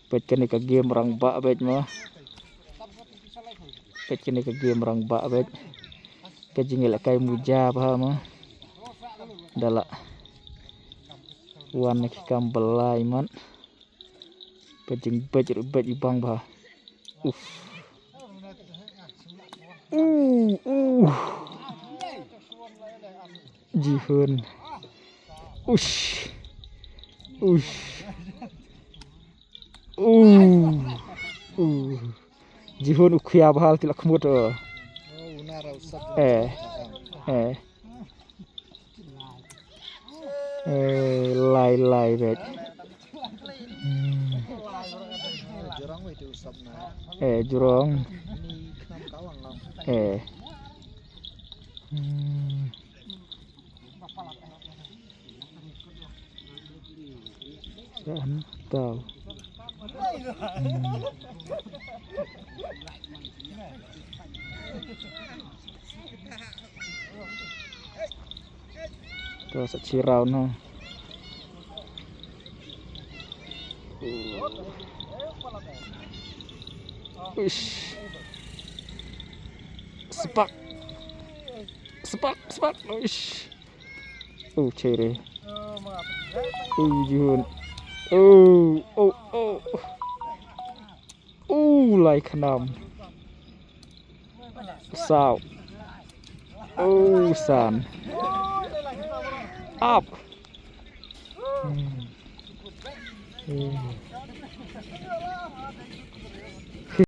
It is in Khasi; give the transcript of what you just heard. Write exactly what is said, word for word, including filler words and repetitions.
Peit kane ka game rangbah beit mo. Peit kane ka game rangbah beit. Ka jingïalehkai muja bha mo. Da la wan na ki kam ba lai mat. Peit jingbeit ruh beit i bang bha. Uf. Uh, uh. Jihun. Ush. Ush. Uh. Uh. Jihun u khia bha, te la khmut, oh. Eh. Eh. Eh, lai lai beit. Hmm. Eh, jrong. Eh. Hmm. Kan tau. Hmm. To sa chirau no. Uish. Sepak. Sepak, sepak. Uish. Oh, chere. Oh, jihun. Oh, oh, oh. Oh, lai khnam. Saw. Oh, san. Up. Hmm. Hmm.